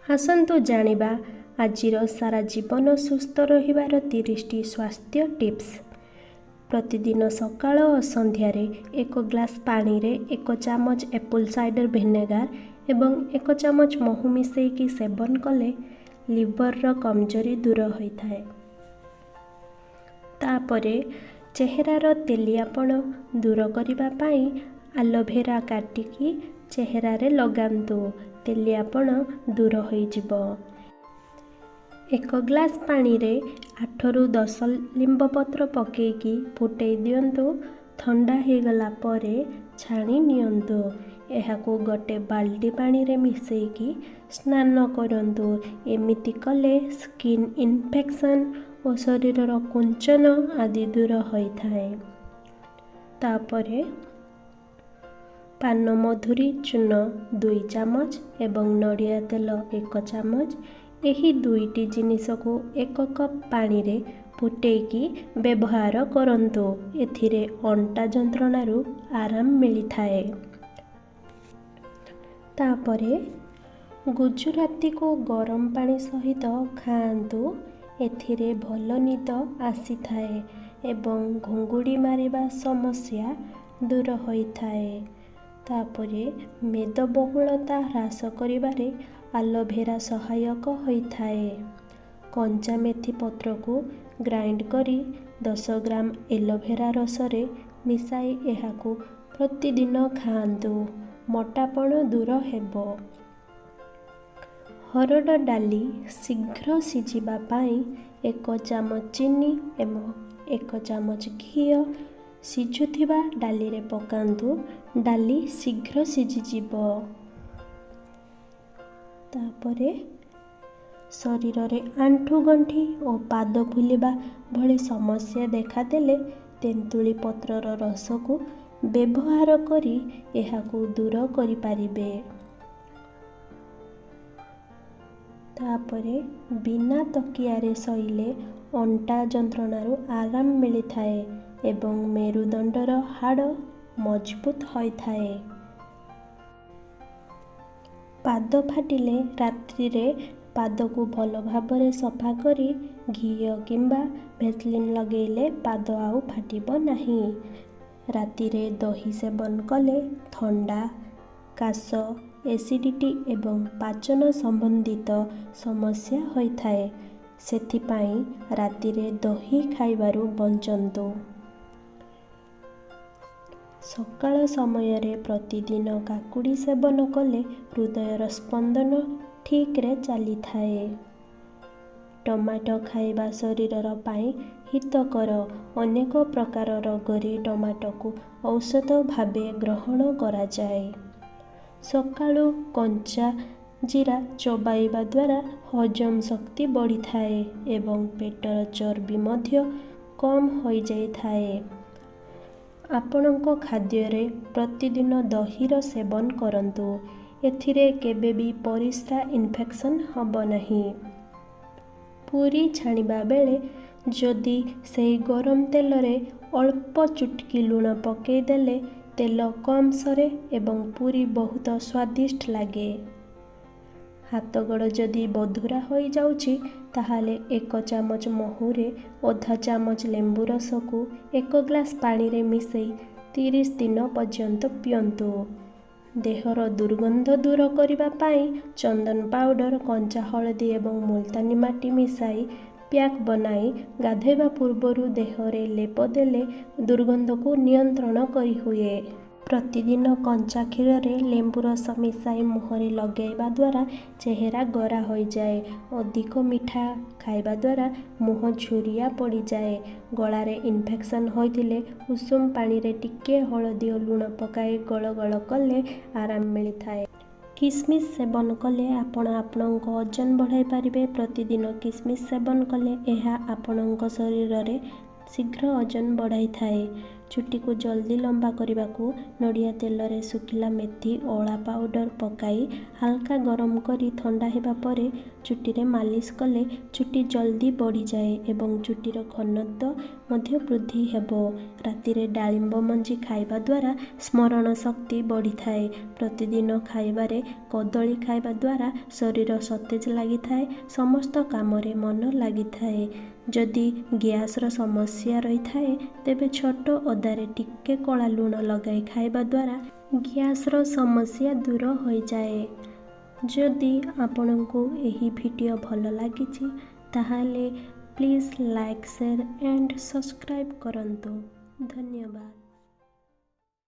ଆସନ୍ତୁ ଜାଣିବା ଆଜିର ସାରା ଜୀବନ ସୁସ୍ଥ ରହିବାର 30ଟି ସ୍ୱାସ୍ଥ୍ୟ ଟିପ୍ସ। ପ୍ରତିଦିନ ସକାଳ ଓ ସନ୍ଧ୍ୟାରେ 1 ଗ୍ଲାସ୍ ପାଣିରେ 1 ଚାମଚ ଆପଲ୍ ସାଇଡ଼ର୍ ଭିନେଗାର ଏବଂ 1 ଚାମଚ ମହୁ ମିଶାଇକି ସେବନ କଲେ ଲିଭରର କମଜୋରି ଦୂର ହୋଇଥାଏ। ତାପରେ ଚେହେରାର ତେଲିଆପଣ ଦୂର କରିବା ପାଇଁ ଆଲୋଭେରା କାଟିକି ଚେହେରାରେ ଲଗାନ୍ତୁ, ତେଲିଆପଣ ଦୂର ହୋଇଯିବ। 1 ଗ୍ଲାସ୍ ପାଣିରେ 8ରୁ 10 ଲିମ୍ବ ପତ୍ର ପକାଇକି ଫୁଟାଇ ଦିଅନ୍ତୁ। ଥଣ୍ଡା ହେଇଗଲା ପରେ ଛାଣି ନିଅନ୍ତୁ। ଏହାକୁ ଗୋଟେ ବାଲ୍ଟି ପାଣିରେ ମିଶାଇକି ସ୍ନାନ କରନ୍ତୁ। ଏମିତି କଲେ ସ୍କିନ୍ ଇନଫେକ୍ସନ୍ ଓ ଶରୀରର କୁଞ୍ଚନ ଆଦି ଦୂର ହୋଇଥାଏ। ତାପରେ ପାନମଧୁରୀ ଚୂନ 2 ଚାମଚ ଏବଂ ନଡ଼ିଆ ତେଲ 1 ଚାମଚ, ଏହି 2ଟି ଜିନିଷକୁ 1 କପ୍ ପାଣିରେ ଫୁଟେଇକି ବ୍ୟବହାର କରନ୍ତୁ। ଏଥିରେ ଅଣ୍ଟା ଯନ୍ତ୍ରଣାରୁ ଆରାମ ମିଳିଥାଏ। ତାପରେ ଗୁଜୁରାତିକୁ ଗରମ ପାଣି ସହିତ ଖାଆନ୍ତୁ। ଏଥିରେ ଭଲ ନିଦ ଆସିଥାଏ ଏବଂ ଘୁଙ୍ଗୁଡ଼ି ମାରିବା ସମସ୍ୟା ଦୂର ହୋଇଥାଏ। ତାପରେ ମେଦବହୁଳତା ହ୍ରାସ କରିବାରେ ଆଲୋଭେରା ସହାୟକ ହୋଇଥାଏ। କଞ୍ଚା ମେଥି ପତ୍ରକୁ ଗ୍ରାଇଣ୍ଡ କରି 10 ଗ୍ରାମ ଏଲୋଭେରା ରସରେ ମିଶାଇ ଏହାକୁ ପ୍ରତିଦିନ ଖାଆନ୍ତୁ, ମୋଟାପଣ ଦୂର ହେବ। ହରଡ଼ ଡାଲି ଶୀଘ୍ର ସିଝିବା ପାଇଁ 1 ଚାମଚ ଚିନି ଏବଂ 1 ଚାମଚ ଘିଅ ସିଝୁଥିବା ଡାଲିରେ ପକାନ୍ତୁ, ଡାଲି ଶୀଘ୍ର ସିଝିଯିବ। ତାପରେ ଶରୀରରେ ଆଣ୍ଠୁ ଗଣ୍ଠି ଓ ପାଦ ଫୁଲିବା ଭଳି ସମସ୍ୟା ଦେଖାଦେଲେ ତେନ୍ତୁଳି ପତ୍ରର ରସକୁ ବ୍ୟବହାର କରି ଏହାକୁ ଦୂର କରିପାରିବେ। ତାପରେ ବିନା ତକିଆରେ ଶୋଇଲେ ଅଣ୍ଟା ଯନ୍ତ୍ରଣାରୁ ଆରାମ ମିଳିଥାଏ ଏବଂ ମେରୁଦଣ୍ଡର ହାଡ଼ ମଜବୁତ ହୋଇଥାଏ। ପାଦ ଫାଟିଲେ ରାତ୍ରିରେ ପାଦକୁ ଭଲ ଭାବରେ ସଫା କରି ଘିଅ କିମ୍ବା ଭେସଲିନ୍ ଲଗାଇଲେ ପାଦ ଆଉ ଫାଟିବ ନାହିଁ। ରାତିରେ ଦହି ସେବନ କଲେ ଥଣ୍ଡା, କାଶ, ଏସିଡ଼ିଟି ଏବଂ ପାଚନ ସମ୍ବନ୍ଧିତ ସମସ୍ୟା ହୋଇଥାଏ। ସେଥିପାଇଁ ରାତିରେ ଦହି ଖାଇବାରୁ ବଞ୍ଚନ୍ତୁ। ସକାଳ ସମୟରେ ପ୍ରତିଦିନ କାକୁଡ଼ି ସେବନ କଲେ ହୃଦୟର ସ୍ପନ୍ଦନ ଠିକ୍ରେ ଚାଲିଥାଏ। ଟମାଟୋ ଖାଇବା ଶରୀରର ପାଇଁ ହିତକର। ଅନେକ ପ୍ରକାର ରୋଗରେ ଟମାଟୋକୁ ଔଷଧ ଭାବେ ଗ୍ରହଣ କରାଯାଏ। ସକାଳୁ କଞ୍ଚା ଜିରା ଚୋବାଇବା ଦ୍ୱାରା ହଜମ ଶକ୍ତି ବଢ଼ିଥାଏ ଏବଂ ପେଟର ଚର୍ବି ମଧ୍ୟ କମ୍ ହୋଇଯାଇଥାଏ। ଆପଣଙ୍କ ଖାଦ୍ୟରେ ପ୍ରତିଦିନ ଦହିର ସେବନ କରନ୍ତୁ। ଏଥିରେ କେବେ ବି ପରିସ୍ରା ଇନଫେକ୍ସନ୍ ହେବ ନାହିଁ। ପୁରୀ ଛାଣିବା ବେଳେ ଯଦି ସେହି ଗରମ ତେଲରେ ଅଳ୍ପ ଚୁଟକି ଲୁଣ ପକାଇଦେଲେ ତେଲ କମ୍ ସରେ ଏବଂ ପୁରୀ ବହୁତ ସ୍ୱାଦିଷ୍ଟ ଲାଗେ। ହାତ ଗୋଡ଼ ଯଦି ବଧୁରା ହୋଇଯାଉଛି, ତାହେଲେ 1 ଚାମଚ ମହୁରେ ଅଧା ଚାମଚ ଲେମ୍ବୁ ରସକୁ 1 ଗ୍ଲାସ୍ ପାଣିରେ ମିଶାଇ 30 ଦିନ ପର୍ଯ୍ୟନ୍ତ ପିଅନ୍ତୁ। ଦେହର ଦୁର୍ଗନ୍ଧ ଦୂର କରିବା ପାଇଁ ଚନ୍ଦନ ପାଉଡ଼ର, କଞ୍ଚା ହଳଦୀ ଏବଂ ମୁଲତାନୀ ମାଟି ମିଶାଇ ପ୍ୟାକ୍ ବନାଇ ଗାଧୋଇବା ପୂର୍ବରୁ ଦେହରେ ଲେପ ଦେଲେ ଦୁର୍ଗନ୍ଧକୁ ନିୟନ୍ତ୍ରଣ କରିହୁଏ। ପ୍ରତିଦିନ କଞ୍ଚା କ୍ଷୀରରେ ଲେମ୍ବୁ ରସ ମିଶାଇ ମୁହଁରେ ଲଗାଇବା ଦ୍ୱାରା ଚେହେରା ଗୋରା ହୋଇଯାଏ। ଅଧିକ ମିଠା ଖାଇବା ଦ୍ୱାରା ମୁହଁ ଝୁରିଆ ପଡ଼ିଯାଏ। ଗଳାରେ ଇନଫେକ୍ସନ୍ ହୋଇଥିଲେ ଉଷୁମ ପାଣିରେ ଟିକିଏ ହଳଦୀ ଓ ଲୁଣ ପକାଇ ଗଳ ଗଳ କଲେ ଆରାମ ମିଳିଥାଏ। କିସମିସ୍ ସେବନ କଲେ ଆପଣ ଆପଣଙ୍କ ଓଜନ ବଢ଼ାଇ ପାରିବେ। ପ୍ରତିଦିନ କିସମିସ୍ ସେବନ କଲେ ଏହା ଆପଣଙ୍କ ଶରୀରରେ ଶୀଘ୍ର ଓଜନ ବଢ଼ାଇଥାଏ। ଚୁଟିକୁ ଜଲ୍ଦି ଲମ୍ବା କରିବାକୁ ନଡ଼ିଆ ତେଲରେ ଶୁଖିଲା ମେଥି, ଅଁଳା ପାଉଡ଼ର ପକାଇ ହାଲକା ଗରମ କରି ଥଣ୍ଡା ହେବା ପରେ ଚୁଟିରେ ମାଲିସ କଲେ ଚୁଟି ଜଲ୍ଦି ବଢ଼ିଯାଏ ଏବଂ ଚୁଟିର ଘନତ୍ୱ ମଧ୍ୟ ବୃଦ୍ଧି ହେବ। ରାତିରେ ଡାଳିମ୍ବ ମଞ୍ଜି ଖାଇବା ଦ୍ୱାରା ସ୍ମରଣ ଶକ୍ତି ବଢ଼ିଥାଏ। ପ୍ରତିଦିନ ଖାଇବାରେ କଦଳୀ ଖାଇବା ଦ୍ୱାରା ଶରୀର ସତେଜ ଲାଗିଥାଏ, ସମସ୍ତ କାମରେ ମନ ଲାଗିଥାଏ। ଯଦି ଗ୍ୟାସ୍ର ସମସ୍ୟା ରହିଥାଏ, ତେବେ ଛୋଟ ଅଦାରେ ଟିକେ କଳା ଲୁଣ ଲଗାଇ ଖାଇବା ଦ୍ୱାରା ଗ୍ୟାସ୍ର ସମସ୍ୟା ଦୂର ହୋଇଯାଏ। ଯଦି ଆପଣଙ୍କୁ ଏହି ଭିଡ଼ିଓ ଭଲ ଲାଗିଛି, ତାହେଲେ please like, share and subscribe କରନ୍ତୁ। ଧନ୍ୟବାଦ।